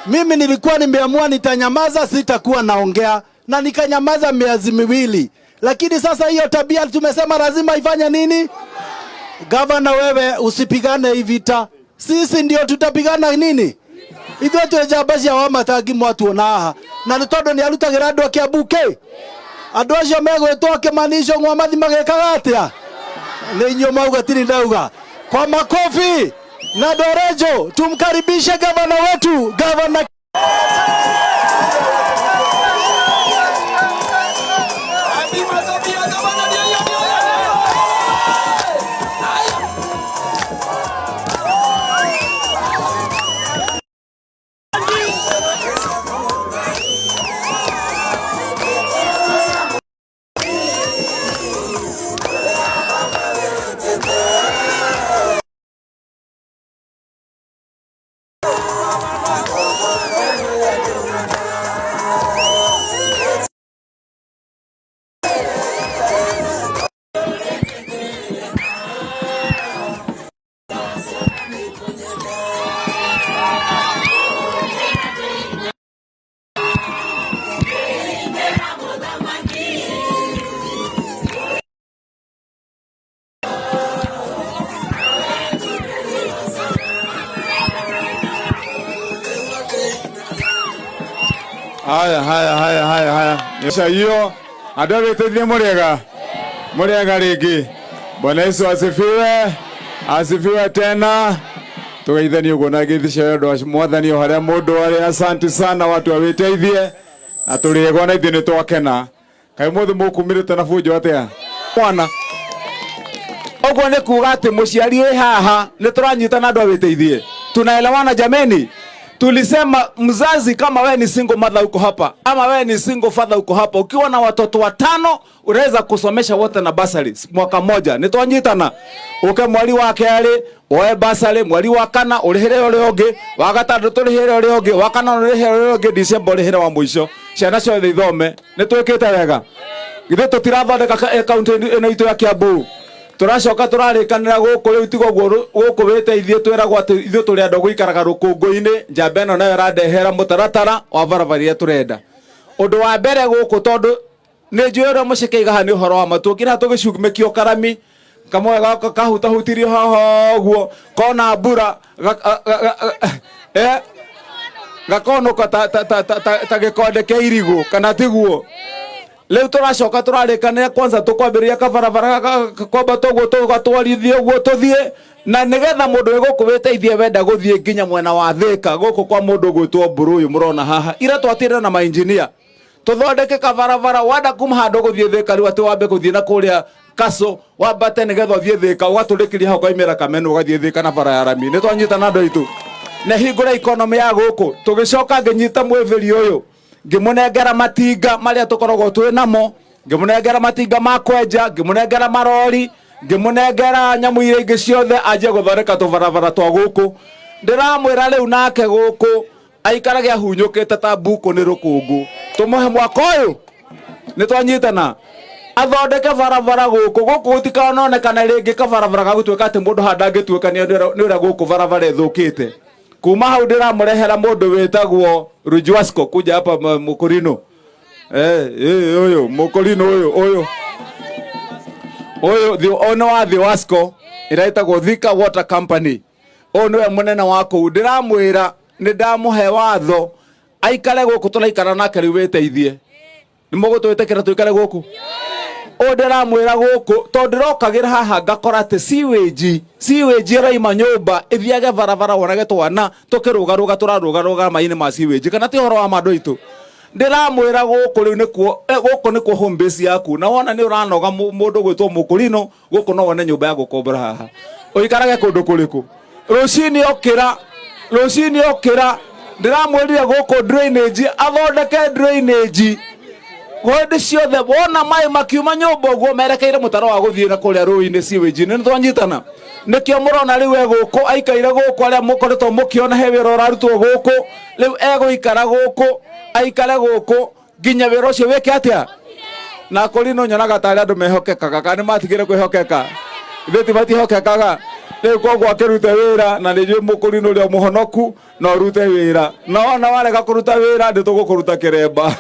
Mimi nilikuwa nimeamua nitanyamaza, sitakuwa naongea, na nikanyamaza miezi miwili, lakini sasa hiyo tabia tumesema lazima ifanye nini? Gavana, wewe usipigane hii vita, sisi ndio tutapigana nini? Ithuĩ twĩ njamba cia Wamatangi mwatuona haha na nĩ tondũ nĩ arutagĩra andũ a Kiambu kĩ andũ acio megwĩtwo Kĩmani Icũng'wa mathi magĩkaga atĩa? Nĩ inyuĩ mauga tiri ndauga. Kwa makofi na dorejo tumkaribishe gavana wetu, gavana. Haya, haya, haya, haya, haya. Sha hiyo andå agäteithie må rĩega rĩngĩ. Bwana Yesu asifiwe, asifiwe tena. Tugeithanie ũguo na ngeithi cia wendo wa mwathani o harĩa mũndũ arĩ. Asante sana watu awĩteithie na tũrĩegwa na ithuĩ nĩ twakena. Kaĩ mũthĩ mũkumĩrĩte na bunjo atĩa mwana? Ũguo nĩ kuga atĩ mũciari wĩ haha nĩ tũranyitana andũ awĩteithie. Tunaelewana jameni? Tulisema mzazi, kama wewe ni single mother uko hapa ama wewe ni single father uko hapa, ukiwa na watoto watano unaweza kusomesha wote na basari mwaka moja. Nĩ twanyitana uke mweri wa kerĩ woe basari, mweri wa kana ũrĩhĩre ũrĩa ũngĩ, wa gatandatũ ũrĩhĩre ũrĩa ũngĩ, wa kana ũrĩhĩre ũrĩa ũngĩ, December ũrĩhĩre wa mũico, ciana ciothe ithome. Nĩ twĩkĩte wega? Githĩ tũtirathondeka kaunti ĩno itũ ya Kiambu? Tũracoka tũrarĩkanĩra gũkũ rĩu tiga ũguo gũkũ wĩteithie twĩragwo atĩ ithuĩ tũrĩ andũ a gũikaraga rũkũngũ-inĩ. Njamba ĩno nayo ĩrandehera mũtaratara wa barabara iria tũrenda. Ũndũ wa mbere gũkũ, tondũ nĩ njũĩ ũrĩa mũceke igaha nĩ ũhoro wa ma, tũkĩra tũgĩcumĩkio karami kamwe gaka kahutahutirio haha ũguo kona mbura gakonũka ta gĩkonde kĩa irigũ, kana tiguo? Rĩu tũracoka tũrarĩkanĩra kwanza tũkwambĩrĩria kabarabara kwambata ũguo tũgatwarithie ũguo tũthiĩ na nĩgetha mũndũ wĩ gũkũ wĩteithie wenda gũthiĩ nginya mwena wa Thĩka gũkũ kwa mũndũ ũgwĩtwo Mbũrũ ũyũ mũrona haha. Ira twatire na mainjinia tũthondeke kabarabara wenda kuma handũ gũthiĩ Thĩka, rĩu atĩ wambe gũthiĩ na kũrĩa Kaco wambate nĩgetha ũthiĩ Thĩka, ũgatũrĩkĩria hau ũkaimĩra Kameno ũgathiĩ Thĩka na bara ya rami. Nĩ twanyitana andũ aitũ na hingũra ikonomĩ ya gũkũ. Tũgĩcoka ngĩnyita mwĩbĩri ũyũ ngĩmũnengera matinga marĩa tũkoragwo twĩ namo, ngĩmũnengera matinga ma kwenja, ngĩmũnengera marori, ngĩmũnengera nyamũ iria ingĩ ciothe anjie gũthondeka tũbarabara twa gũkũ. Ndĩramwĩra rĩu nake gũkũ aikarage ahunyũkĩte ta mbũkũ nĩ rũkũngũ. Tũmũhe mwaka ũyũ nĩ twanyitana athondeke barabara gũkũ. Gũkũ gũtikanonekana rĩngĩ kabarabara ga gũtuĩka atĩ mũndũ haha ndangĩtuĩka nĩ ũrĩa gũkũ barabara ĩthũkĩte. Kuma hau ndĩramũrehera mũndũ wĩtagwo Rujuasco kuja hapa Mũkũrinũ. Ũyũ Mũkũrinũ ũyũ ũyũ ũyũ ũyũ nĩ wa Thiwasco ĩrĩa ĩtagwo Thika Water Company. Ũyũ nĩwe mũnene wa kũu. Ndĩramwĩra nĩ ndamũhe watho aikare gũkũ tũraikara nake rĩu wĩteithie. Nĩ mũgũtwĩtĩkĩra tũikare gũkũ? Ũyũ ndĩramwĩra gũkũ tondũ ndĩrokagĩra haha ngakora atĩ sewage ĩraima nyũmba ĩthiage barabara wonage twana tũkĩrũgarũga tũrarũgarũga maĩ-inĩ ma sewage, kana ti ũhoro wa ma andũ aitũ? Ndĩramwĩra gũkũ rĩu nĩkuo gũkũ nĩkuo home base yaku, na wona nĩ ũranoga mũndũ gwĩtwo Mũkũrinũ gũkũ no wone nyũmba ya gũkombora haha ũikarage kũndũ kũrĩkũ. Rũcinĩ okĩra, rũcinĩ okĩra, ndĩramwĩrire gũkũ drainage athondeke drainage hĩndĩ ciothe wona maĩ makiuma nyũmba ũguo merekeire mũtaro wa gũthiĩ na kũrĩa rũĩ-inĩ sewage. Nĩ twanyitana? Nĩkĩo mũrona rĩu e gũkũ aikaire gũkũ, arĩa mũkoretwo mũkĩona he wĩra ũrarutwo gũkũ, rĩu egũikara gũkũ, aikare gũkũ nginya wĩra ũcio wĩke atĩa. Na kũrinũ nyonaga tarĩ andũ mehokekaga, kana nĩ matigire kwĩhokeka? Ithuĩ ti matihokekaga. Rĩu koguo akĩrute wĩra na nĩ njũĩ mũkũrinũ ũrĩa mũhonoku na ũrute wĩra na wona warega kũruta wĩra nĩ tũgũkũruta kĩremba.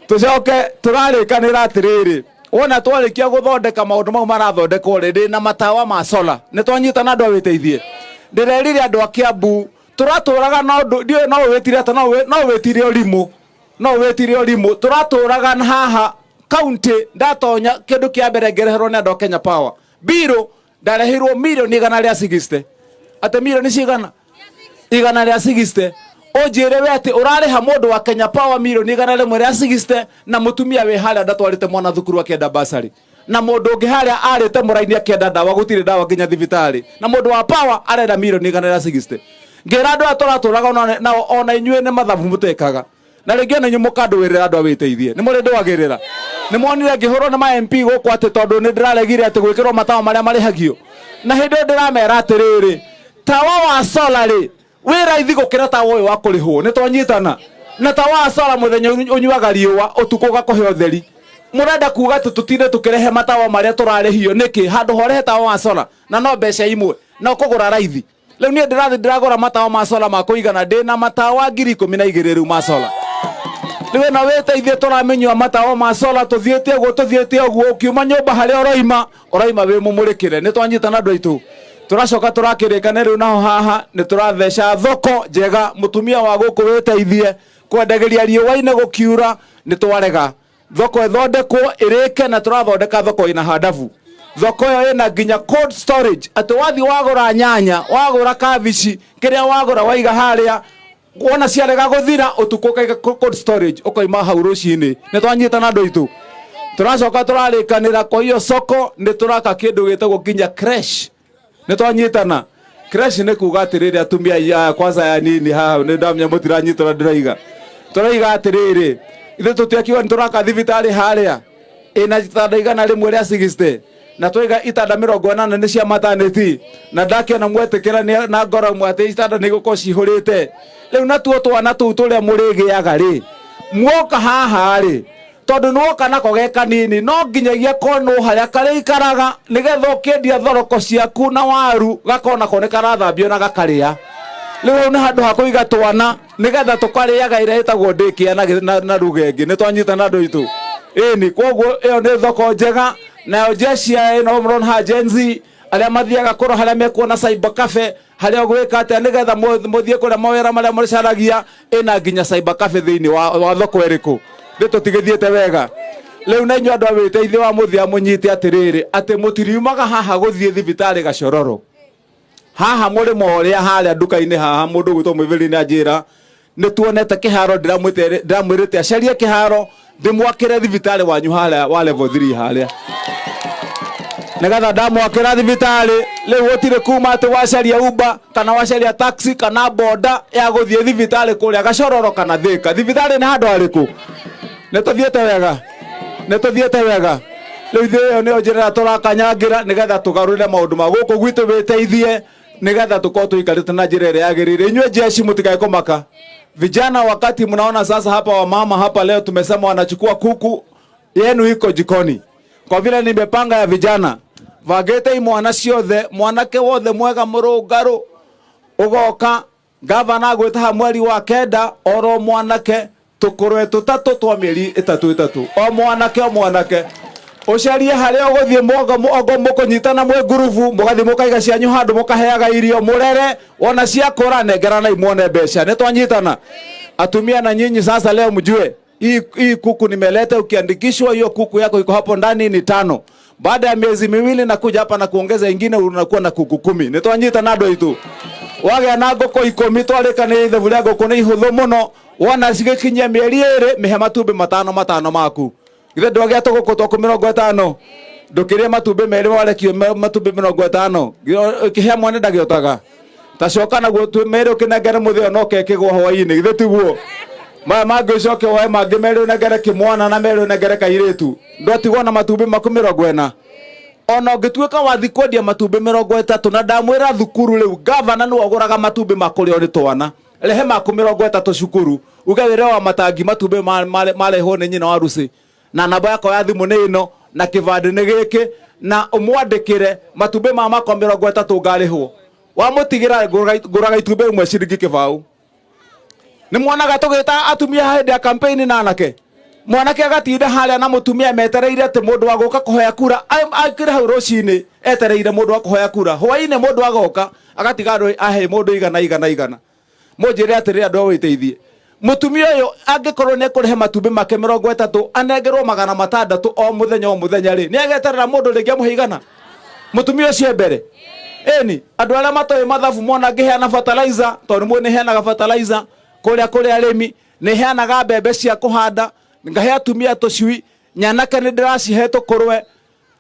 Tũcoke tũrarĩkanĩra atĩrĩrĩ, wona twarĩkia gũthondeka maũndũ mau marathondekwo rĩ, ndĩ na matawa ma solar. Nĩ twanyitana andũ a wĩteithie? Ndĩrerire andũ a Kiambu tũratũraga na ũndũ ndiũĩ no wĩtire atĩa, no wĩtire ũrimũ, no wĩtire ũrimũ. Tũratũraga haha kaunti, ndatonya kĩndũ kĩa mbere ngĩreherwo nĩ andũ a Kenya Power mbirũ, ndareheirwo mirioni igana rĩa 60. Atĩ mirioni cigana? Igana rĩa 60. Ũnjĩre we atĩ ũrarĩha mũndũ wa Kenya Power mirioni igana rĩmwe rĩa 60 na mũtumia wĩ harĩa ndatwarĩte mwana thukuru akĩenda basarĩ, na mũndũ ũngĩ harĩa arĩte mũraini akĩenda ndawa, gũtirĩ ndawa nginya thibitarĩ, na mũndũ wa power arenda mirioni igana rĩa 60. Ngĩra andũ aya tũratũraga nao, ona inyuĩ nĩ mathabu mũtekaga, na rĩngĩ ona inyuĩ mũkandũĩrĩra andũ a wĩteithie. Nĩ mũrĩ ndũagĩrĩra? Nĩ mwonire ngĩhũrwo nĩ ma MP gũkũ atĩ tondũ nĩ ndĩraregire atĩ gwĩkĩrwo matawa marĩa marĩhagio, na hĩndĩ ĩyo ndĩramera atĩrĩrĩ, tawa wa solar rĩ wĩ raithi gũkĩra tawa ũyũ wa kũrĩhwo. Nĩ twanyitana? Na tawa wa solar mũthenya ũnyuaga riũa, ũtukũ ũgakũhe ũtheri. Mũrenda kuga atĩ tũtinde tũkĩrehe matawa marĩa tũrarĩhio nĩkĩ handũ horehe tawa wa solar, na no mbeca imwe na ũkũgũra raithi? Rĩu niĩ ndĩrathiĩ ndĩragũra matawa ma solar ma kũigana, ndĩna matawa 12,000 rĩu ma solar. Rĩu ĩno wĩteithie, tũramĩnyua matawa ma solar, tũthiĩte ũguo, tũthiĩte ũguo, ũkiuma nyũmba harĩa ũroima, ũroima wĩ mũmũrĩkĩre. Nĩ twanyitana andũ aitũ? Tũracoka tũrakĩrĩkane rĩu naho haha nĩ tũratheca thoko njega. Mũtumia wa gũkũ wĩteithie kwendagĩria riũa-inĩ gũkiura, nĩ twarega. Thoko ĩthondekwo ĩrĩke, na tũrathondeka thoko ĩna handabu. Thoko ĩyo ĩna nginya cold storage, atĩ wathiĩ wagũra nyanya, wagũra kabici, kĩrĩa wagũra waiga harĩa, wona ciarega gũthira ũtukũ ũkaiga cold storage, ũkoima hau rũcinĩ. Nĩ twanyitana andũ aitũ? Tũracoka tũrarĩkanĩra kwa hiyo soko nĩ tũraka kĩndũ gĩtagwo nginya creche. Nĩ twanyitana? Creche nĩ kuga atĩrĩrĩ, atumia aya kwanza ya nini haha, nĩ ndamenya mũtiranyitana. Ndĩraiga tũraiga atĩrĩrĩ, ithuĩ tũtiakiuga nĩ tũraka thibitarĩ harĩa ĩna itanda 160 na twaiga itanda 80 nĩ cia maternity, na ndakĩona mwetĩkĩra na ngoro ĩmwe atĩ itanda nĩ igũkorwo cihũrĩte. Rĩu natuo twana tũu tũrĩa mũrĩgĩaga rĩ, muoka haha rĩ, tondũ nĩwoka nako ge kanini, no nginyagia konwo harĩa karĩikaraga, nĩgetha ũkĩendia thoroko ciaku na waru gakona ko nĩ karathambio na gakarĩa. Rĩu hau nĩ handũ ha kũiga twana nĩgetha tũkarĩaga ĩrĩa ĩtagwo daycare na lugha ĩngĩ. Nĩ twanyitana andũ aitũ? Ĩni, koguo ĩyo nĩ thoko njega. Nayo jeshi ya ĩno mũrona haha, Gen Z arĩa mathiaga kũrora harĩa mekuona cyber cafe, harĩa ũgwĩka atĩa nĩgetha mũthiĩ kũrĩa mawĩra marĩa mũcaragia, ĩna nginya cyber cafe thĩinĩ wa thoko ĩrĩkũ. Nĩ tũtigĩthiĩte wega? Rĩu na inyuĩ andũ a wĩteithio wa mũthia, mũnyite atĩrĩrĩ, atĩ mũtiriumaga haha gũthiĩ thibitarĩ Gacororo. Haha mũrĩmo ũrĩa harĩa nduka-inĩ haha, mũndũ ũgwĩtwo Mwĩvĩri nĩ anjĩra nĩ tuonete kĩharo. Ndĩramwĩrĩte acarie kĩharo ndĩmwakĩre thibitarĩ wanyu harĩa wa level 3 harĩa, nĩgetha ndamwakĩra thibitarĩ rĩu gũtirĩ kuma atĩ wacaria Uber kana wacaria taxi kana boda ya gũthiĩ thibitarĩ kũrĩa Gacororo kana Thĩka. Thibitarĩ nĩ handũ harĩkũ? Nĩ tũthiĩte wega? Nĩ tũthiĩte wega? Rĩu ithuĩ ĩyo nĩyo njĩra ĩrĩa tũrakanyangĩra nĩgetha tũgarũrĩre maũndũ ma gũkũ gwitũ wĩteithie, nĩgetha tũkorwo tũikarĩte na njĩra ĩrĩa yagĩrĩire. Inyuĩ jeshi mũtikae kũmaka. Vijana, wakati mnaona sasa hapa wamama hapa leo tumesema wanachukua kuku yenu iko jikoni, kwa vile nimepanga ya vijana vagĩte imwana ciothe, mwanake wothe mwega mũrũngarũ ũgoka gavana gwĩta mweri wa kenda, oro mwanake tũkũrwe tũtatũ twa mĩeri ĩtatũ ĩtatũ, o mwanake o mwanake ũcarie harĩa ũgũthiĩ mwongo mwongo, mũkũnyitana mwĩ ngurubu, mũgathiĩ mũkaiga cianyu handũ, mũkaheaga irio, mũrere, wona ciakũra nengeranai muone mbeca. Nĩ twanyitana? Atumia na nyinyi sasa leo mjue hii kuku nimeleta, ukiandikishwa hiyo kuku yako iko hapo ndani ni tano. Baada ya miezi 2 nakuja hapa na kuongeza ingine, unakuwa na kuku 10. Nĩ twanyitana andũ aitũ? Wagĩa na ngũkũ 10, twarĩkanĩria ithabu rĩa ngũkũ nĩ ihũthũ mũno. Wona cigĩkinyia mĩeri 2, mĩhe matumbĩ matano matano maku. Githĩ ndwagĩa tũgũkũ twaku 50, ndũkĩrĩe matumbĩ merĩ, warekio matumbĩ 50, ũkĩhe mwana ndagĩotaga. Ta coka naguo merĩ ũkĩnengere mũthĩ no kekĩgwo hwaĩ-inĩ. Githĩ tiguo? Maya mangĩ ũcoke woe mangĩ merĩ ũnengere kĩmwana na merĩ ũnengere kairĩtu, ndwatigwo na matumbĩ maku 40. Ona ũngĩtuĩka wathi kwendia matumbĩ 30, na ndamwĩra thukuru rĩu gavana nĩwe ũgũraga matumbĩ ma kũrĩo nĩ twana. Rehe maku 30 cukuru, uge wĩre wa matangi matumbĩ marehwo nĩ nyina wa Lucy, na namba yakwa ya thimũ nĩ ĩno. Na kĩbandĩ nĩ gĩkĩ na ũmwandĩkĩre matumbĩ ma makwa 30 ngarĩhwo. Wamũtigĩra ngũraga itumbĩ rĩmwe ciringi 20. Nĩ mwonaga tũgĩta atumia hĩndĩ ya campaign na anake. Mwanake agatinda harĩa na mũtumia metereire atĩ mũndũ wa gũka kũhoya kura akĩrĩ hau rũcinĩ etereire mũndũ wa kũhoya kura. Hwaĩ-inĩ mũndũ agoka agatiga andũ ahe mũndũ igana igana igana. Mũnjĩre atĩrĩrĩ andũ a wĩteithie. Mũtumia ũyũ angĩkorwo nĩ ekũrĩha matumbĩ make 30 anengerwo 600 o mũthenya o mũthenya rĩ, nĩ ageterera mũndũ rĩngĩ amũhe igana? Mũtumia ũcio e mbere. Ĩni, andũ arĩa matoĩ mathabu mona ngĩheana fertilizer, tondũ nĩ nĩ heanaga fertilizer kũrĩa kũrĩ arĩmi, nĩ heanaga mbembe cia kũhanda, ngahe atumia tũcui, nyanake nĩ ndĩracihe tũkũrwe,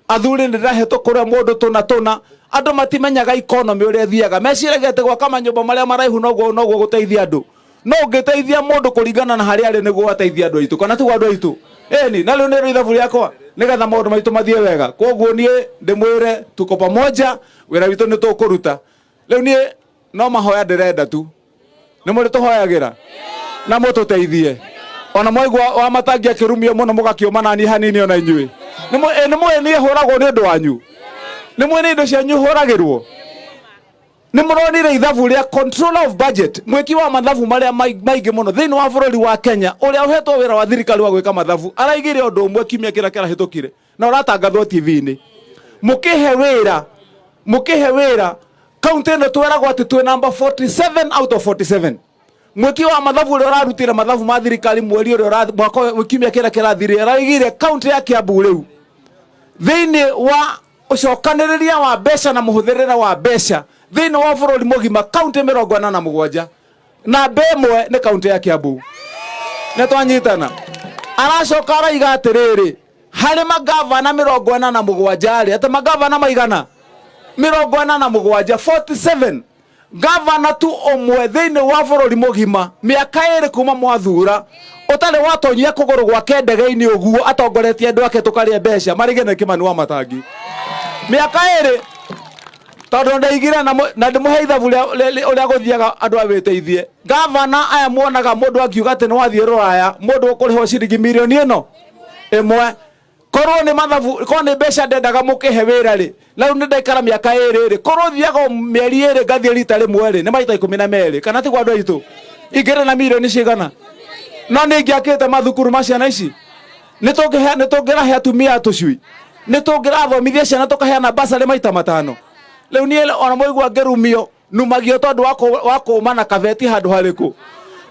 athuri nĩ ndĩrahe tũkũrwe mũndũ tũna tũna. Andũ matimenyaga economy ũrĩa ĩthiaga, meciragia atĩ gwaka manyũmba marĩa maraihu noguo noguo gũteithia andũ. No ũngĩteithia mũndũ kũringana na harĩa arĩ nĩguo ateithia andũ aitũ, kana tiguo andũ aitũ? Ĩni, na rĩu nĩrĩo ithabu rĩakwa nĩgetha maũndũ maitũ mathiĩ wega. Koguo niĩ ndĩmwĩre tuko pamoja, wĩra witũ nĩ tũkũruta. Rĩu niĩ no mahoya ndĩrenda tu, nĩ mũrĩ tũhoyagĩra na mũtũteithie. Ona mwaigua wa matangi akĩrumio mũno mũgakĩũma nani hanini ona inyuĩ. Nĩ mũĩ niĩ hũragwo nĩ ũndũ wanyu, nĩ mũĩ nĩ indo cianyu hũragĩrwo. Nĩ mũronire ithabu rĩa controller of budget, mwĩki wa mathabu marĩa maingĩ mũno thĩinĩ wa bũrũri wa Kenya, ũrĩa ũhetwo wĩra wa thirikari wa gwĩka mathabu, araigire ũndũ ũmwe kiumia kĩrĩa kĩrahĩtũkire na ũratangathwo TV-inĩ. Mũkĩhe wĩra, mũkĩhe wĩra kaunti ĩno tweragwo atĩ twĩ number 47 out of 47. Mwĩki wa mathabu ũrĩa ũrarutire mathabu ma thirikari mweri ũrĩa mwaka kiumia kĩrĩa kĩrathirire araigire kaunti ya Kiambu rĩu thĩinĩ wa ũcokanĩrĩria wa mbeca na mũhũthĩrĩre wa mbeca thĩinĩ wa bũrũri mũgima kaunti 47, namba ĩmwe nĩ kaunti ya Kiambu. Nĩ twanyitana. Aracoka araiga atĩrĩrĩ, harĩ magavana 47 rĩ, atĩ magavana maigana 47, 47 gavana tu ũmwe thĩinĩ wa bũrũri mũgima mĩaka ĩrĩ kuma mwathura ũtarĩ watonyia kũgũrũ gwake ndege-inĩ ũguo atongoretie andũ ake tũkarĩe mbeca marĩge nĩ Kĩmani wa Matangi mĩaka ĩrĩ, tondũ ndaigire na ndĩmũhe ithabu ũrĩa gũthiaga andũ a wĩteithie. Gavana aya muonaga mũndũ akiuga atĩ nĩ wathiĩ rũraya, mũndũ ũkũrĩhwo ciringi mirioni ĩno ĩmwe, korwo nĩ mathabu, korwo nĩ mbeca ndendaga mũkĩhe wĩra rĩ, na rĩu nĩ ndaikara mĩaka ĩrĩ rĩ, korwo thiaga o mĩeri 2 ngathiĩ rita rĩmwe rĩ, nĩ maita 12, kana tiguo andũ aitũ? Ingĩrĩ na mirioni cigana? No nĩ ingĩakĩte mathukuru ma ciana ici, nĩ tũngĩrahe atumia tũcui, nĩ tũngĩrathomithia ciana tũkaheana basarĩ maita 5. Rĩu niĩ ona mwaigua ngĩrumio numagio tondũ wa kũma na kabeti handũ harĩkũ.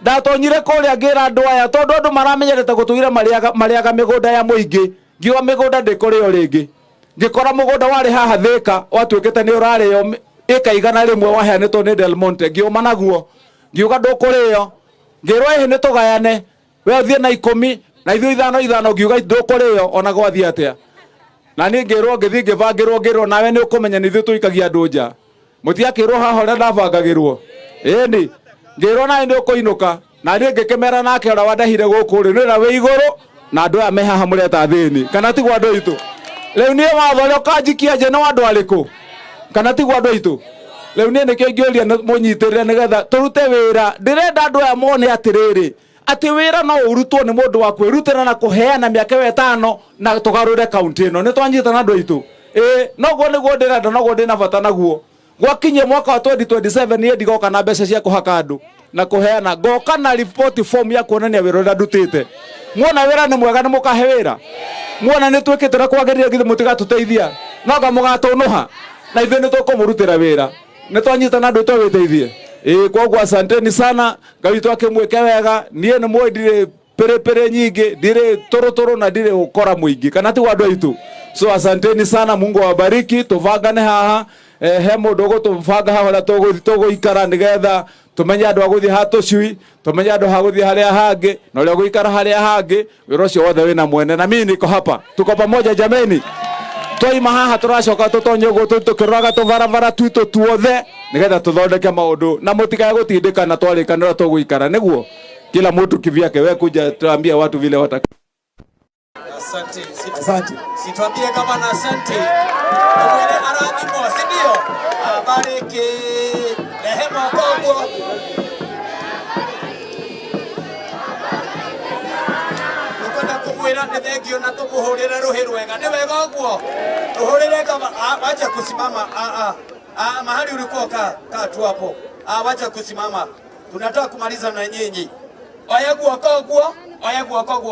Ndatonyire kũrĩa ngĩra andũ aya, tondũ andũ maramenyerete gũtũire marĩaga mĩgũnda ya mũingĩ, ngiuga mĩgũnda ndĩkũrĩo rĩngĩ. Ngĩkora mũgũnda warĩ haha Thĩka watuĩkĩte nĩ ũrarĩo ĩka 100 waheanĩtwo nĩ Del Monte, ngĩũma naguo ngiuga ndũkũrĩo. Ngĩrwo ĩhĩ nĩ tũgayane, we ũthiĩ na 10 na ithuĩ 5 5, ngiuga ndũkũrĩo ona gwathiĩ atĩa. Na niĩ ngĩrwo ngĩthiĩ ngĩbangĩrwo, ngĩrwo nawe nĩ ũkũmenya nĩ ithuĩ tũikagia andũ nja, mũtiakĩrwo haha ũrĩa ndabangagĩrwo. Ĩni ngĩrwo nawe nĩ ũkũinũka, na niĩ ngĩkĩmera nake ũrĩa wandehire gũkũ rĩ, nĩ ũrĩa wĩ igũrũ na andũ aya me haha mũreta thĩni, kana tiguo andũ aitũ? Rĩu niĩ watho ũrĩa ũkanjikia nja nĩ wa andũ arĩkũ, kana tiguo andũ aitũ? Rĩu niĩ nĩkĩo ingĩũria mũnyitĩrĩre nĩgetha tũrute wĩra. Ndĩrenda andũ aya mone atĩrĩrĩ, atĩ wĩra no ũrutwo nĩ mũndũ wa kwĩrutĩra na kũheana mĩaka ĩyo 5 na tũgarũre kaunti ĩno. Nĩ twanyitana andũ aitũ? Ĩĩ, noguo nĩguo ndĩrenda, noguo ndĩna bata naguo. Gwakinyia mwaka wa 2027 niĩ ndigoka na mbeca cia kũhaka andũ na kũheana, ngoka na report form ya kuonania wĩra ũrĩa ndutĩte. Muona wĩra nĩ mwega nĩ mũkahe wĩra, muona nĩ twĩkĩte ũrĩa kwagĩrĩire githĩ mũtigatũteithia, no anga mũgatũnũha na ithuĩ nĩ tũkũmũrutĩra wĩra. Nĩ twanyitana andũ twĩteithie. Ĩĩ, koguo asanteni sana, Ngai witũ akĩmwĩke wega. Niĩ nĩ mũĩ ndirĩ pĩrĩpĩrĩ nyingĩ, ndirĩ tũrũtũrũ na ndirĩ ũkora mũingĩ, kana tiguo andũ aitũ? So asanteni sana, Mungu awabariki. Tũbangane haha, he mũndũ ũgũtũbanga haha ũrĩa tũgũikara nĩgetha tũmenye andũ a gũthiĩ ha tũcui, tũmenye andũ ha gũthiĩ harĩa hangĩ na ũrĩa ũgũikara harĩa hangĩ. Wĩra ũcio wothe wĩna mwene, na mimi niko hapa, tuko pamoja jameni. Twaima haha tũracoka tũtonye ũguo tũkĩroraga tũbarabara twitũ tuothe nĩgetha tũthondeke maũndũ na mũtikae gũtindĩkana twarĩkanĩra tũgũikara nĩguo kila mtu kivyake. We kuja tuambie watu vile wata Asante. Asante. Situambie kama na asante. Tumwire arathimwo, si ndio? Abariki. Rehema koguo. Tukwenda kumwira Ndamwĩra nĩ thengio na tũmũhũrĩre rũhĩ rwega. Nĩ wega ũguo. Tũhũrĩre gava. Ah, wacha kusimama. Ah, ah. Ah, mahali ulikuwa kaa, kaa tu hapo. Ah, wacha kusimama. Tunataka kumaliza na nyinyi. Oya guoko guo, oya guoko guo.